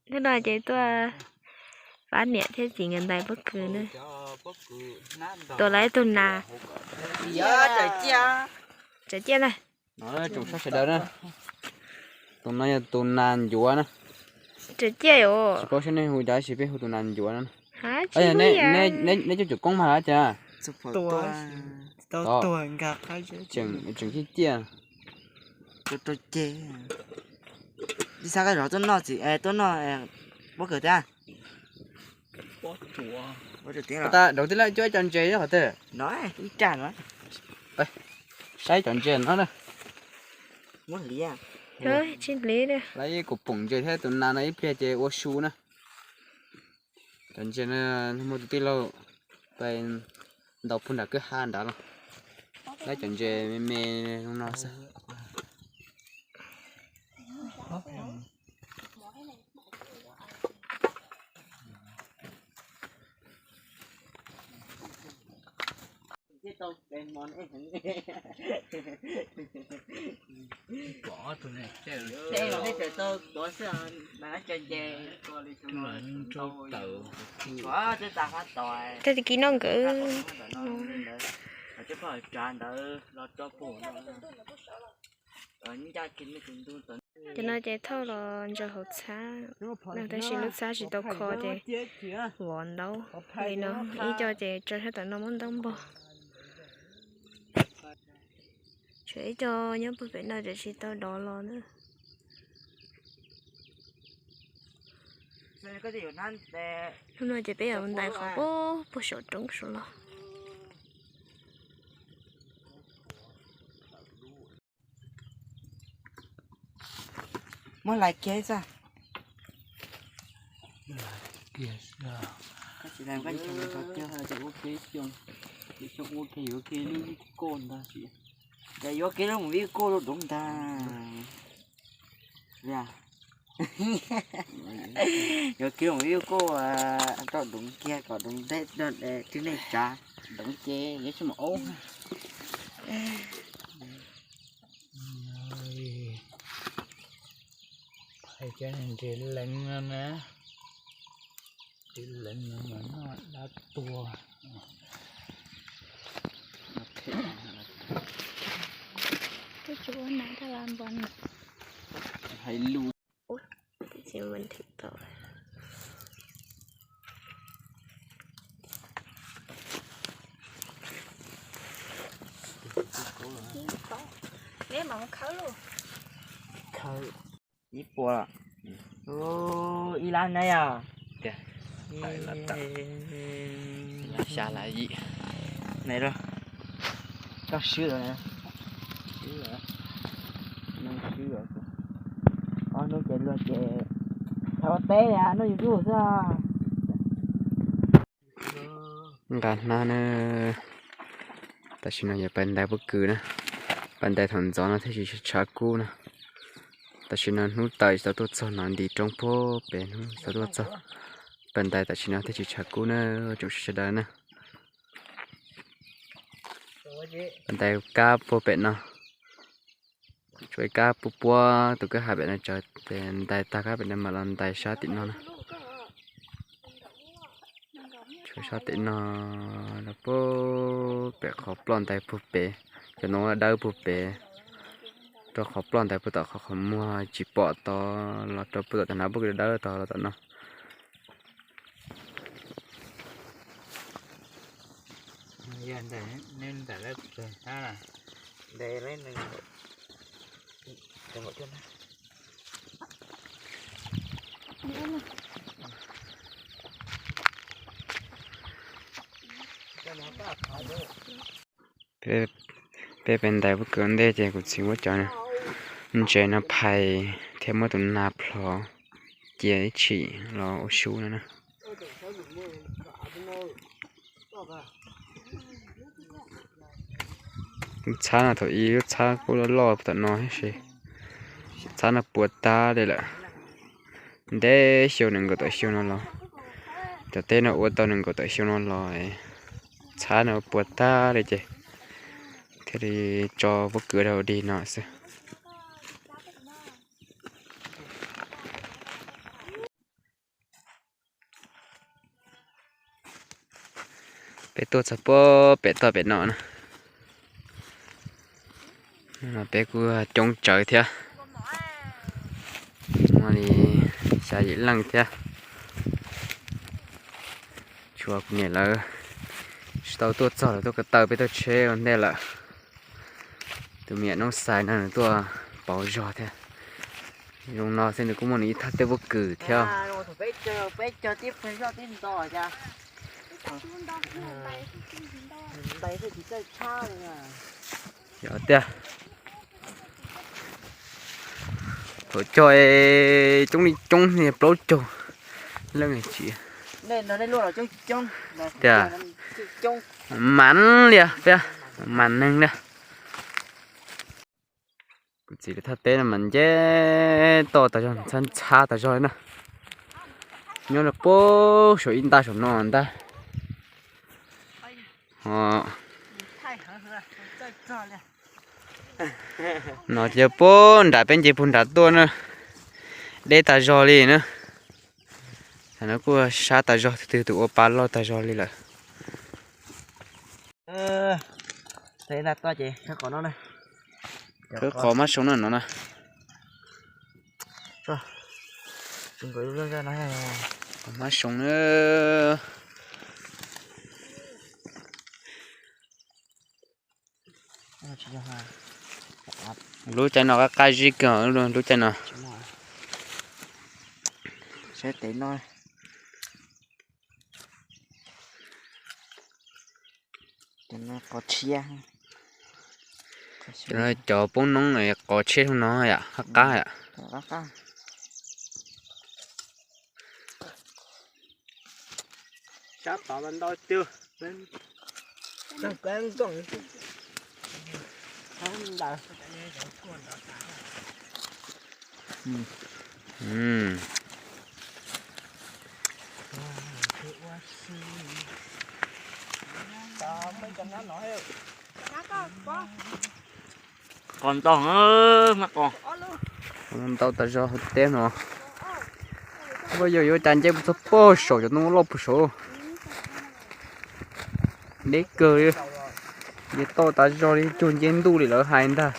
Hnub no ces tuaj pab niam thiab txiv nkawd ntais pob kws na. Tua lawv ib tug nas. Tsaws ciaj na. Tsoom saib sawv daws na, tus no yog tus nas ncuav na. Tsaws ciaj os. Tsis paub saib nej hu cas, tab sis peb hu tus nas ncuav no. Neb cov cuam koob mas hab cas? Tseem ciaj ciaj. Ib sab koj zov tuaj noj txiv, tuaj noj pob kws thiab. Daus tij laug, cuab ib co ntses qhov twg? Saib cov ntses no na. Lawv ib kuv poom ntses thiab tus nas no ib pliag ces ua su na. Cov ntses no muaj tus tij laug pais ntaus puag nram kwj ha nrad los. Lawv cov ntses me me no xwb. Tag kis no nkawd. Cov no ces thauj los ntsaws hauv txhab, tab sis lub txhab tsis tau kho ces vov ntaub li no. Ib co ces tso sab tom no muab ntaub npog. Tshuav ib co nyob puag pem no tseem tsis tau dov los na. Hnub no ces peb yuav ntais qhov puag saum roob saud los. Muab lais kiag xwb. Yuav kev lub mus vij kuj rau doov ntag. Yuav kev mus vij kuj rau doov kiag kom doov nteb rau tib neeg tsav, doov ces yuav tsis mus ub. Hais cov ntses leev no na, ntses leev no mas noj dab tuag. Hais lus. Ib puas, ib lab na yog. Xya lab yim. Koj swb lawm. Ob hnub ces luag ces thaum ua teb hnub YouTube xwb. Nqa hnab na. Tam sim no yuav pais ntais pob kws na. Pais ntais thaum ntxov no thiaj tsis tshav kub na. Tam sim no hnub tawm tsis tau tuaj txog no, nti roob puag pem hnub tsis tau tuaj txog. Pais ntais tam sim no thiaj tsis tshav kub na, tsoom sawv daws na. Ntais kab puag pem no. Tshuav ib kab puag puag tus kwj ha pem no tso, ces ntais tag kab pem no mam los ntais sab tim no na. Tshuav sab tim no los puag pem qhov ploj ntais puag pem, cov ntoo dawb puag pem, rau qhov ploj ntais puag tom qhov qhov muag tsis pom tod los rau puag tom cov hnab pob kws dawb tod los tom no. Peb pais ntais pob kws ua ntej ces kuv txiv muab cov ntses no phais thiab muab tus nas plhov cia ib chim los ua su no na. Lub txhab no thaum ub lub txhab kuj loj loj tom no tab sis txhab no puas tag li lawm. Ntev xyoo nees nkaum tawm xyoo no los, cov teb no ua tau nees nkaum tawm xyoo no los, txhab no puas tag li ces thiaj li tso pob kws rau dig no xwb. Peb tuaj txog puag pem toj pem no na. Peb kuj coob tsawv thiab, muaj li xya yim leej thiab. Tshuav kuv niam lawv tsis tau tuaj txog, lawv tuaj ko taw peb tuaj tsheb ua ntej lawm. Tus me nyuam noob xais no nws tuaj pauv zog thiab. Zoo no xwb nws kuj muaj nws ib thaj teb pob kws thiab. Yog tiag. Thaum cog coob li coob li plaub caug leej tsis tiag. Mas li peb, mas neeg li. Kuv txiv lawv thaj teb no mas nce toj tas zog, ntxhab ntxhab tas zog li na. Nyob rau puag saum ib nta saum no ntag. No ces puag nram peb nce puag nram tuaj na, deb tas zog li na. Thaum no kuj sab tas zog, tus twg tus ua pa loj tas zog li lawm. Khawb qhov mab soo na no na. Qhov mab soo na. Lub caij no qab qab zib kawg, lub caij no. Cov poob noob qov tsheb zoo no yom, qab qab yom. Qos ntau, qos ntau tas zog hauv teb no. Ua yog yuav cas nce mus txog puag saum cov ntoo loj puag saud. Deb kawg li, nce toj tas zog li cuag nce ntuj li lawv hais ntag.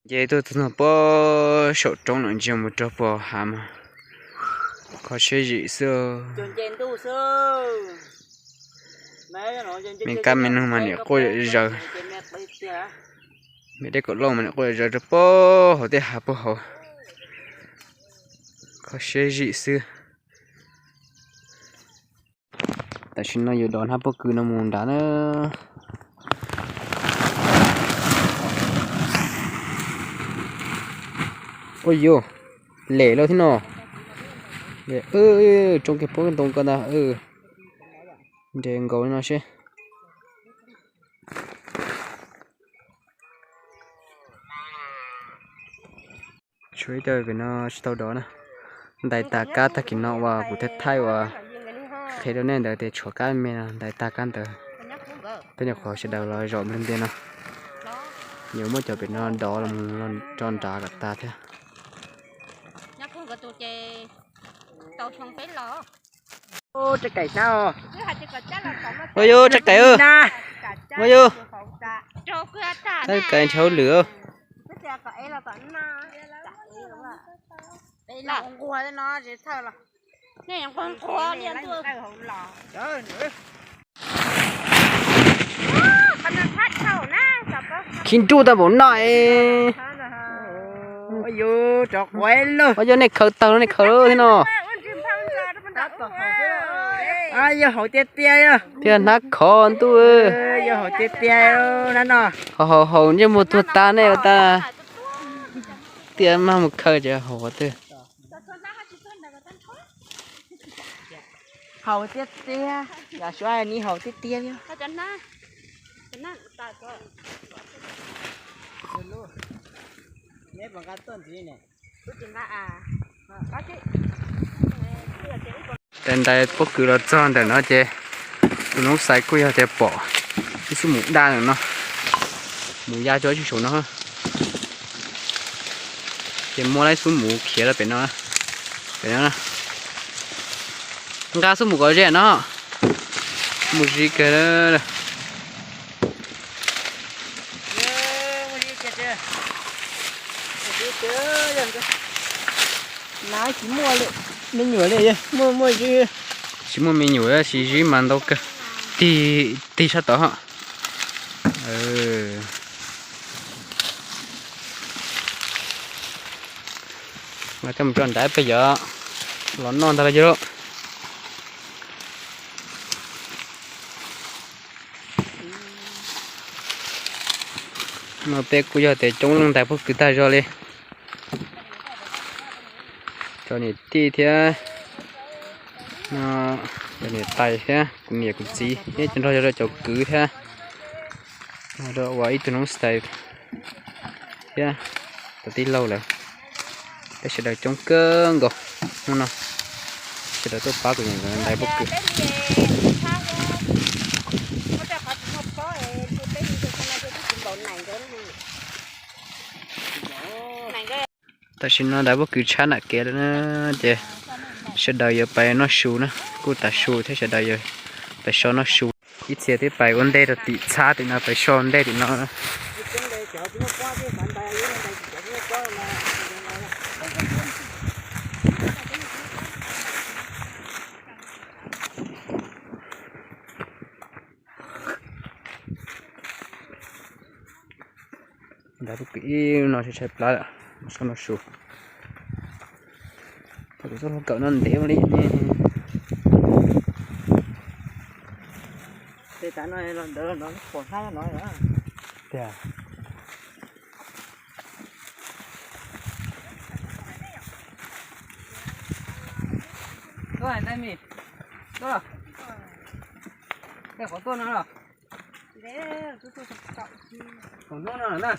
Nce tuaj txog puag saum roob no ntsia mus rau puag hav mas kho siab zim xwb. Me kab me noog mas niam quaj zom zaws. Me dej kaum lauj mas niam quaj zom zaws rau puag hauv tej hav puag hauv. Kho siab zim xwb. Tam sim no yuav dov hnab pob kws no mus nrad na. Ua yuav lem lawm thiab no. Tsoo kiag pob ntoo ko ntag. Nres nkaus li no seb. Tshuav ib co pem no tsis tau dov na. Ntais tas kab tag kis no uas kuv thiaj thaij uas qhia rau nej ntawd tias tshuav kab me no ntais tas kab ntawd. Peb nyuam qhuav sawv daws los zaum ntiag ntiag no. Yuav muab cov pem no dov los rau nrad kom tas thiab. Ua yus, Tsab Kaim, ua yus. Tsab Kaim nrhiav hauj lwm. Khi nruj tau npaum no es. Ua yus, nej khaws tawg nej khaws thiab no. Yog hauv tiag tiag. Thiaj hnab khov ntuj. Yog hauv tiag tiag na no. Haus haus ntsej muag tuag tas nej ua tas. Tias mag mus khaws ces haus qhov twg. Haus tiag tiag, yog suav ni haus tiag tiag. Ntais ntais pob kws los txog ntawm no ces tus noob xais kuj yog tias pom ib xub mus daj ntawm no, mus ya tso ib saum no. Ces muab ib xub mus khiav rau pem no, pem no. Nqa xub mus kom ze no. Mus zis kawg. Tsis muaj me nyuam li, muaj muaj zib. Tsis muaj me nyuam, tsis zib mas ntau kawg. Tig, tig sab tod ho. Coj mus tso nrad peb yuav los noj ntag lauj. No peb kuj yog tias coob leej ntais pob kws tag zog li. Cov niam tij thiab, cov niam tais thiab kuv niam kuv txiv thiab cov nrog cov kwv thiab, ua ib tug noob stay thiab cov tij laug lawm. Peb sawv daws coob kawg nkaus hnub no, sawv daws tuaj pab kuv niam ntais pob kws. Tam sim no ntais pob kws tshab nram kev lawm na, ces sawv daws yuav pais noj su na, kuj tas su thiab sawv daws yuav pais so noj su. Ib txhia twb pais ua ntej rau tim txhab tim no, pais so ntej tim no. Ntais pob kws ib no tshaib tshaib plab lawm, so noj su. Thaum kuv txoj hlua kawm no ntev ua li ne. Tes tav no los ntawd los no pom hlab no. Tiag. Tuaj hais ntej mis. Tuaj. Tej qhov tuaj no los. Qhov hnub no na.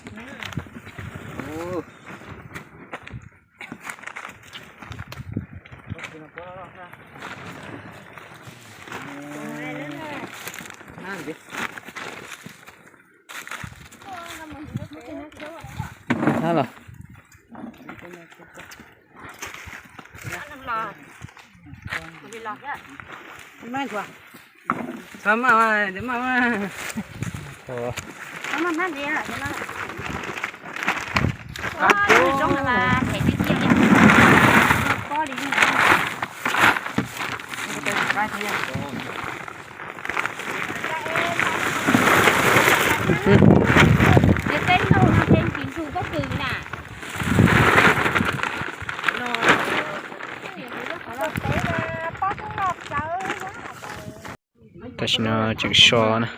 Thab los. Txhob maj mas, txhob maj mas. Tam sim no tseem so na,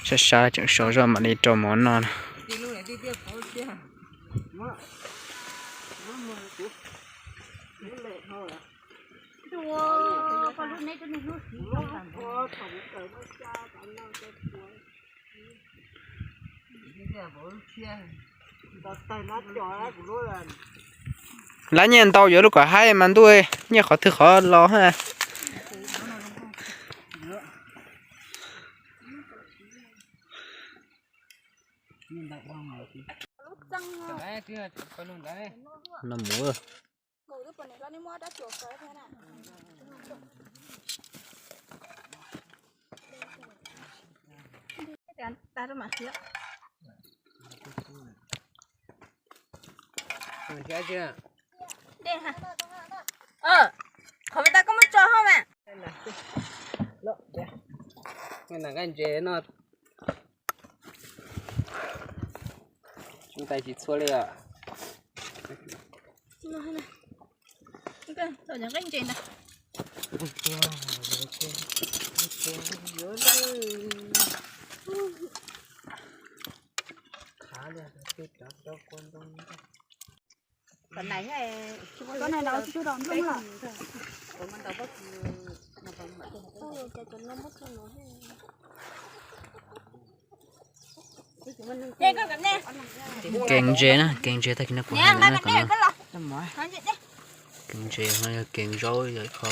sab sab tseem so zoj mam li rau mov noj na. Lawv nyiaj ntau yuav lub kom haib mas ntuj, nyiaj qhov twg qhov los ha. No mus. Qhov me tau koj muab tso hauj mas. Nqaij ntses no. Nqaij tsis txhua li os. Nqaij ntses ntag. Kev ntses na, kev ntses tag kis no kuv hais ntawd na, kev ntses no yog kev zaub, yog ib qho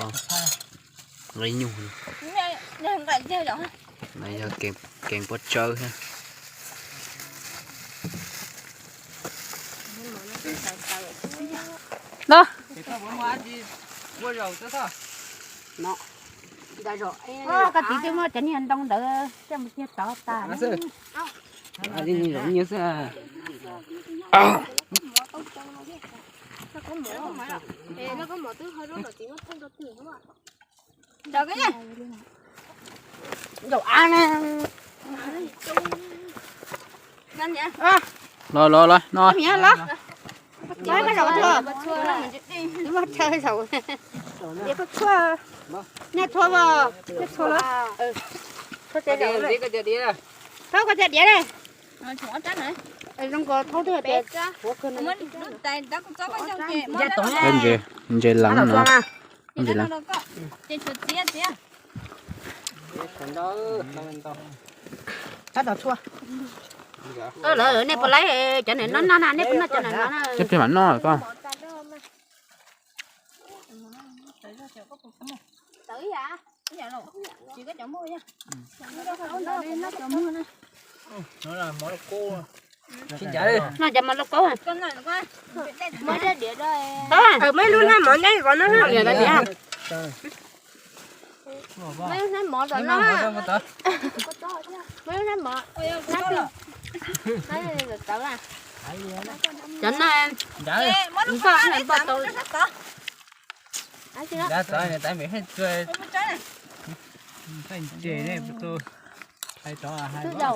nqi nyug. No yog kev pob tsawb thiab. No. Koj txiv twb muab cov niag ntoo ntawd coj mus cia tod tas. Los los los no. Thau koj cov diav ne. Zoo kos thau twb tias, ntses lees no. Ntses lees. Nej puas laib cov niag no no na, nej puas noj cov niag no na? Cov pem mam noj koj. Noj cov mov lauj kaub. Muaj ib lub hnab mov nyob zov no. Muaj ib lub hnab mov zov no. Muaj ib lub hnab mov. Cov no npaj npaj tau.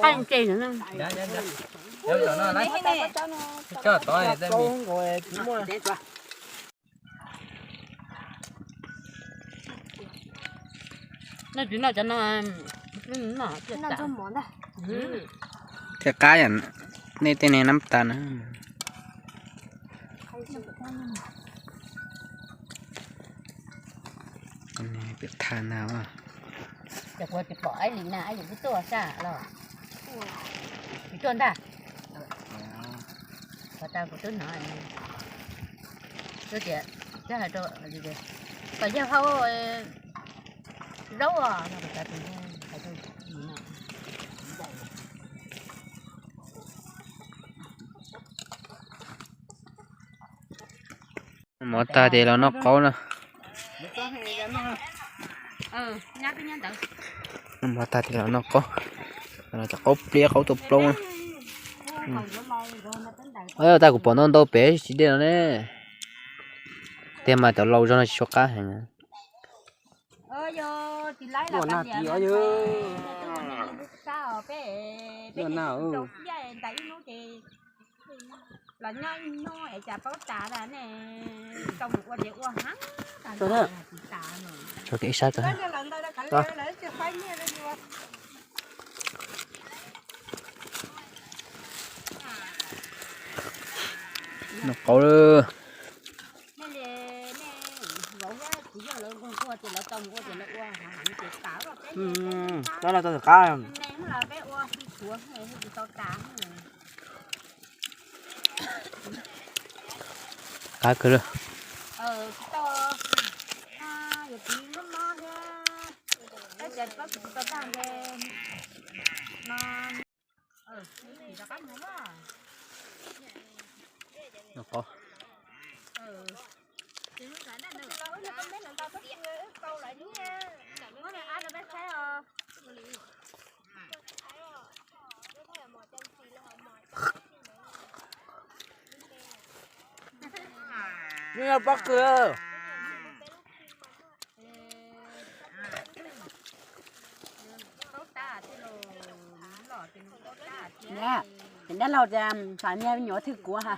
Qaij ntses no. No tsis noj cov no, noj thiaj qab, nej tej niag nab tas na. Pem tha na. Ces kuv tsis pom Aib Lis na, Aib Lis twb tuaj sab los? Tsis tuaj ntag. Qhov tas kuv twb hnov tias, hais rau kom yawg hau zaub os no, kuv cov tus hais rau Mov tag ces los noj qaub na. Noj mov tag ces los noj qaub. Los cov qaub pliab qaub tuaj plaub na. Tag kuv pom ntau ntau pem tsis dej no ne. Tiag mas cov laus zog no tsis tshua qab heev. Los nyob ib hnub es cas paub tas ne, tau mus ua ces ua heev. Tso kiag ib sab tso. Noj qaub lawm. Tau tau qab. Qab kawg li. Noj qaub. Nws yog pob kws. Ces dab laug tias xav niag me nyuam thwj kuav ha.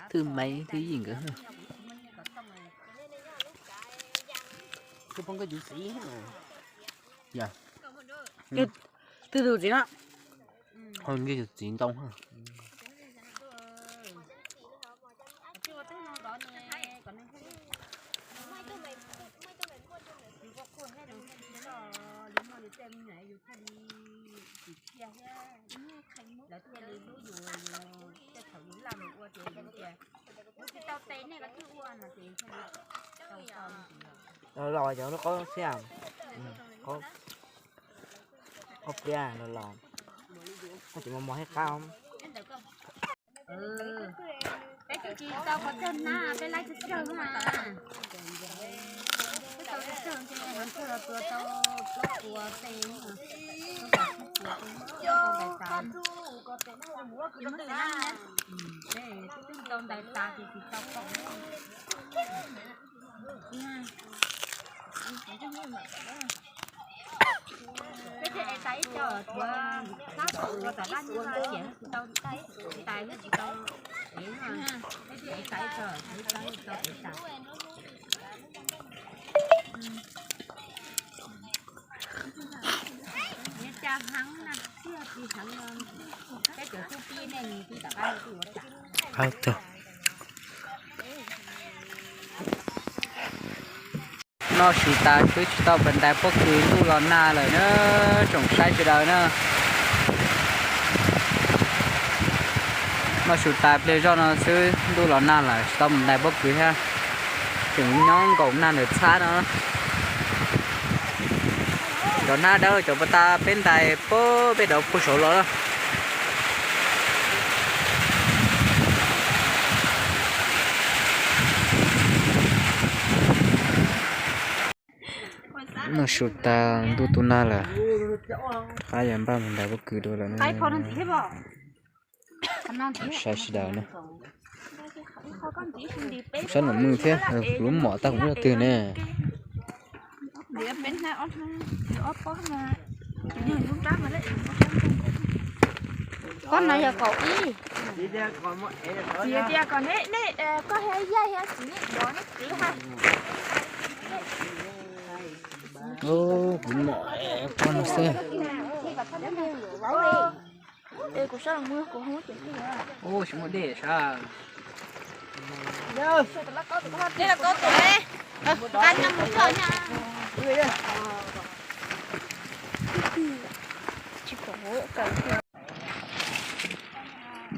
Thwj Maiv Thwj Yij nkawd. Twb tus txiv no. Ho nkig tus txiv ntoo. Los cov lub qaub xiab, qaub pliab los, koj tsis mos mos thiab qab. Peb twb tsis tau qhov tsawg na, peb laib tsawg tsawg na. Peb Noj su tas twb tsis tau npais ntais pob kws, ntuj los nag lawm na, tsoom saib sawv daws na. Noj su tas pliag zoj no xwb ntuj los nag lawm tsis tau mus ntais pob kws thiab. Tseem nyob nkaum nag ntawm txhab no. Cov hnab dawb cov puag ta peb ntais pab peb rau puag saud los. Noj su tas ntuj tu nag lawm, qab yuav npaj mus ntais pob kws dua lawm na. Saib sawv daws na. Saib los mloog thiab, kuv lub mom tag kuv muab rau twg ne. Pob no yog kaum ib. Txiv tias kom neb, neb, koj thiab yaig thiab txiv nej dov neb txiv hais. Kuv mom pob no xwb.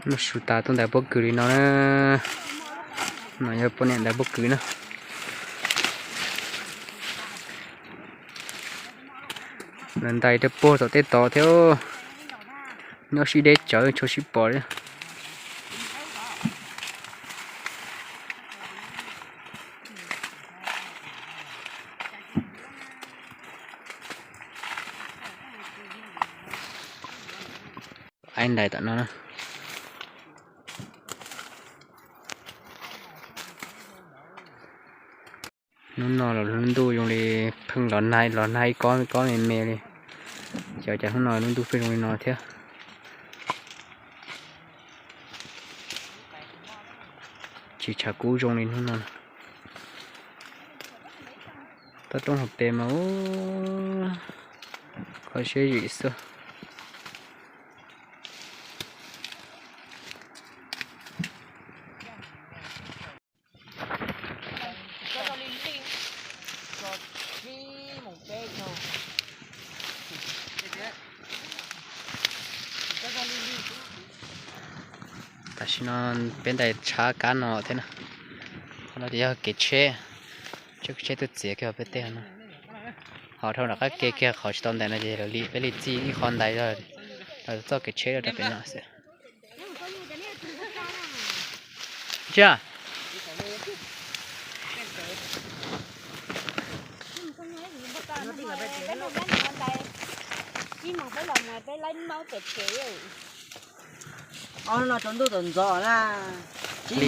Noj su tas tuaj ntais pob kws li no na. No yog poj niam ntais pob kws na. Lawv ntais rau puag tom tej tod thiab. Nyob sib deb tsawv tsis sib pom li. Aib ntais tom no na. Hnub no los lub ntuj zoo li pheej los nag, los nag ib kob kob me me li. Xyov cas hnub no lub ntuj pheej zoo li no thiab. Tsis tshav kub zoo li hnub no. Toj roob hauv pes mas ua kho siab zim xwb. Tam sim no peb ntais tshab kab no thiab na. Qhov no ces yog kev tsheb, tsheb, kev tsheb tuaj txiav kiag peb tej no. Ho dhau nram qab ke kiag qhov tsis tau ntais no ces lawv li, peb li txij ib qho ntais, lawv txoj kev tsheb rau pem no xwb. Ntsia. Li,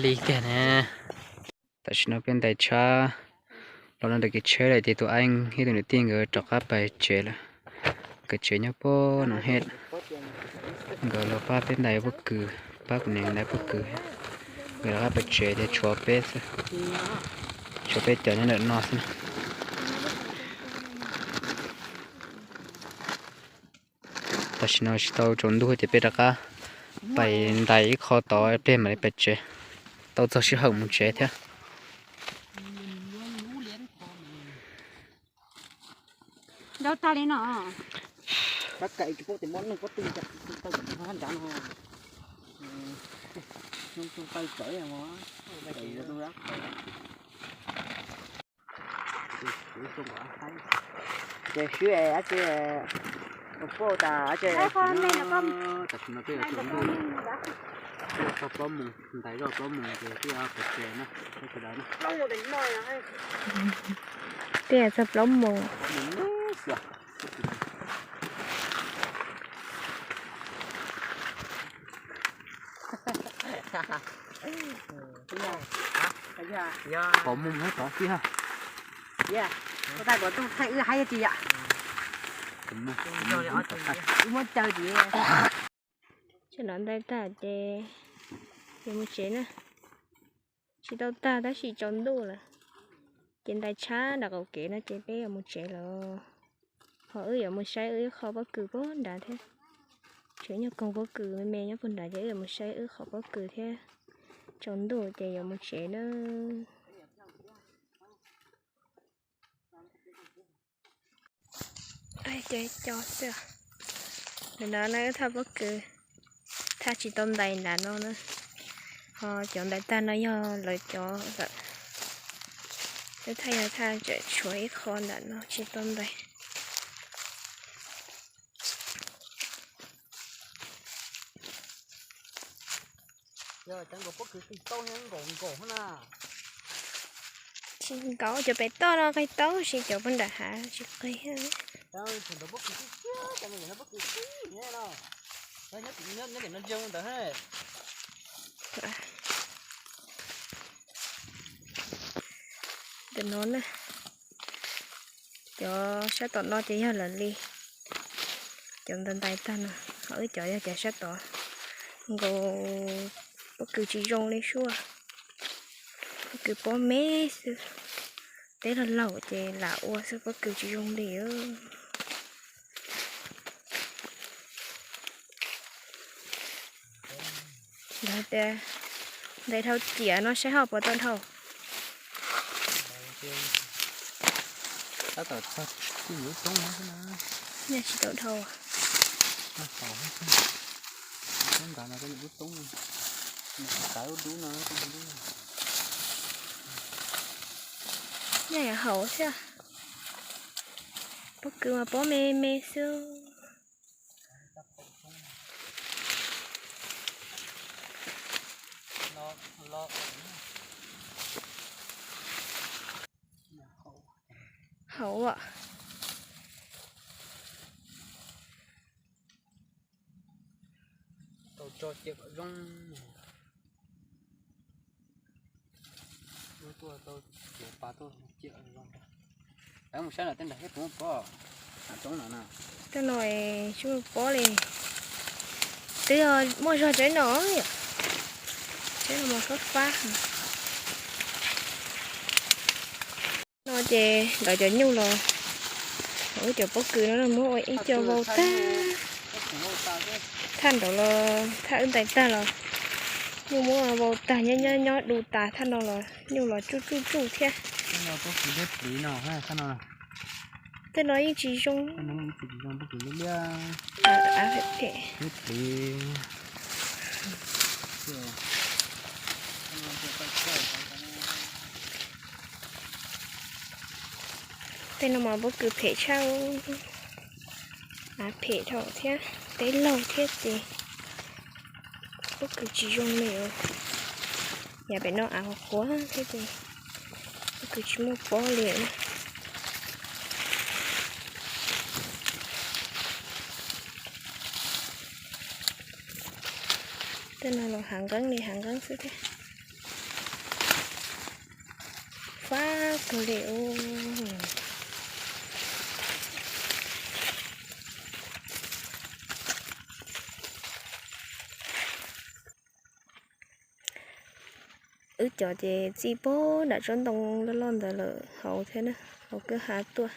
li tiag ne. Tam sim no peb ntais tshab los no ntawm kev tsheb lawm ces tus aib thiab tus niam tij nkawd rov qab pais tsev lawm. Nkawd tsev nyob puag no thiab. Nkawd los pab peb ntais pob kws, pab kuv niam ntais pob kws. Nkawd rov qab pais tsev ces tshuav peb xwb, tshuav peb cov nyob ntawm no xwb na. Tam sim no tsis tau tsaus ntuj ces peb rov qab pais ntais ib qho tod pliag mam li pais tsev, tau txog sij hawm mus tsev thiab. Ntau tag li no. Txog plaub moos, ntais zoj plaub moos ces twb pov tseg na, sawv daws na. Twb txog plaub moos. Pom moos hauv tod xwb ha. Ua tag kuv tuaj thaij wb haib tsis yam. Wb muab caw tsis. Tseem ntais tag ces yuav mus tsev na. Tsis tau tag tab sis tsaus ntuj lawm. Ces ntais tshab nram qaum kev no ces peb yuav mus tsev lawm. Ho wb yuav mus saib wb ib qho pob kws puag nrad thiab. Tseem nyuag koog pob kws me me nyob puag nrad ces wb yuav mus saib wb qhov pob kws thiab. Tsaus ntuj ces yuav mus tsev na. Ces co xwb. Ntawm no na wb thaj pob kws, thaj tsis tau ntais nram no na. Ho cov ntais tag no yog lawv cov lawm. Wb thaj yog thaj tseem tshuav ib qho nram no tsis tau ntais. Tsis nkaus, cov pem toj no qig tau, tab sis cov puag nram hav tsis qig. Ntawm no na, cov sab tom no ces yog lawv li, cov ntais ntais tag no, ho wb cov yog cov sab tod, nkaus pob kws tsis zoo li suab, pob kws pob me xwb, teb laug laug ces lam ua xwb pob kws tsis zoo li. Ntawd tias ntais dhau ciam no saib ho puas tau dhau. Tab tom txog tij lub roob no xwb na. Nyaj tsis tau dhau. Nyob nrad no lub roob, nws tsis tav lub dub no. Nyaj haus thiab. Pob kws mas pob me me xwb. Haus. Tau tso cia kom zoo. Tuaj tau cia pas tuaj cia zoo. Mus saib no tej nrad thiab puas muaj pob, hav roob no na. Tej no tsis muaj pob li. Twb yog muaj zog tsaib no, tsaib no mas fab fab. No ces lawv cov nyuj los, wb cov pob kws no muab ua ib co vau tag. Thaj nraud los thaj wb ntais tag los nyuj muab vau tag, nyob nyob nyob du tas thaj no los nyuj los tsuj tsuj tsuj thiab. Tej no yeej tsis zoo. Tej no mas pob kws phem tshaj, av phem dhau thiab, teb laug thiab ces pob kws tsis zoo li. Yav pem no av qhuav qhuav thiab ces pob kws tsis muaj pob li. Tej no los hav nqeeb li hav nqeeb xwb thiab. Fab kawg li. Wb cov ces txij puag nram tsob ntoo loj loj ntawd lawm hauv thiab na, hauv kwj ha tuaj.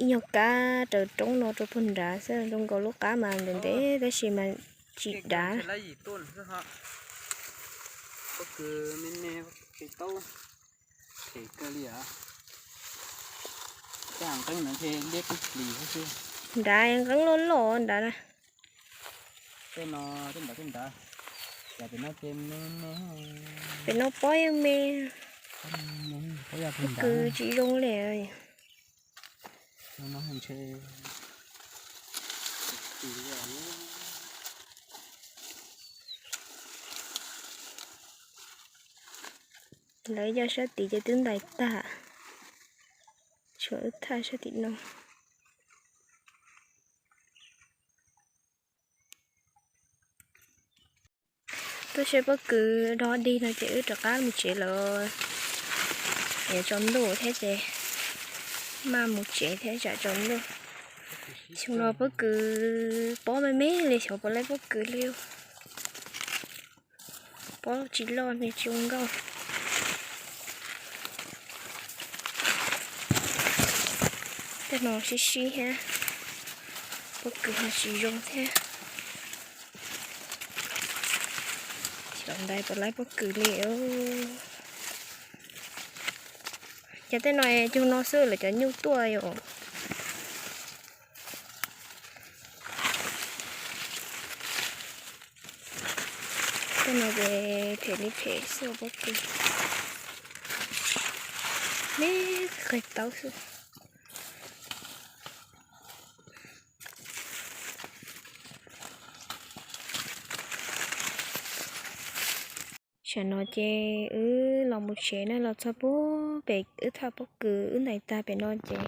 Ib nyuag kab raws roob no rau puag nrad xwb, zoo nkaus lub qab mas ntev ntev tab sis mas tsis dav. Nrad nqeeb loj loj nrad na. Pem no pob yeej me, pob kws tsis zoo li. Pob kws tsis zoo li. Ntshe, ntshe, ntshe, Lawv cov sab tid ces twb ntais tag, tshuav wb thaj sab tim no. Tuaj saib pob kws dog dig no ces wb rov qab mus tsev lawm. Yuav tsaus ntuj thiab ces maj mus tsev thiab tsam tsaus ntuj. Xyoo no pob kws pob me me li, xyov puas laib pob kws li. Pob tsis loj ne tsis zoo nkauj. Tej no sib sib thiab, pob kws ho tsis zoo thiab. Tsis los ntais puas laib pob kws li. Cov tej no cug no xwb lawv cov nyuj tuaj yom. Tej no ces phem li phem xwb pob kws. Me qig taub xwb. Tam no ces wb los mus tsev na, los txog pub pem wb thaj pob kws wb ntais tag pem no ces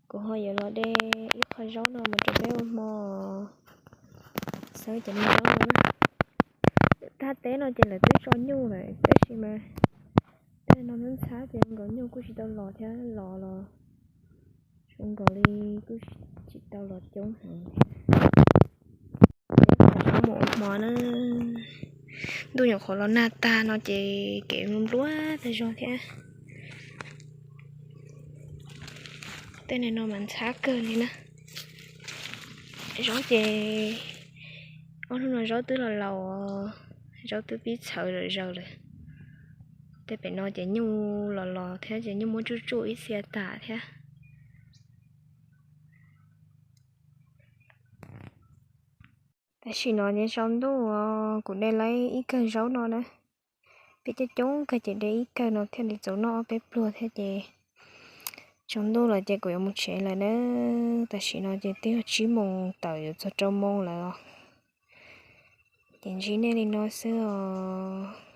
kuv ho yuav los de ib qho zaub no mus rau peb ua hmo xawb cov me zaub no na. Thaj teb no ces lawv twb tso nyuj lawm tab sis mas tej no ntxhab ces nkaus nyuj kuj tsis tau los thiab, los los zoo nkaus li kuj tsis tau los coob heev. Mus ua hmo na, ntuj nyuam qhuav los nag tag no ces kev npluav tag zog thiab. Tej no mas ntxhab kawg li na. Zaub ces ob hnub no zaub twb los laus, zaub twb pib txhawv zom zaws lawm. Tej pem no ces nyuj los los thiab ces nyuj muab tsuj tsuj ib txhia tas thiab. Tam sim no ces tsaus ntuj os, kuv de laib ib kawg zaub no na. Peb coob coob kawg ces de ib kawg no thiaj li txaus noj ob peb pluag thiab ces tsaus ntuj lawm ces kuv yuav mus tsev lawm na. Tam sim no ces twb yog tsib moos tawm yuav txog rau moos lawm os. Ces ntsib nej li no xwb os.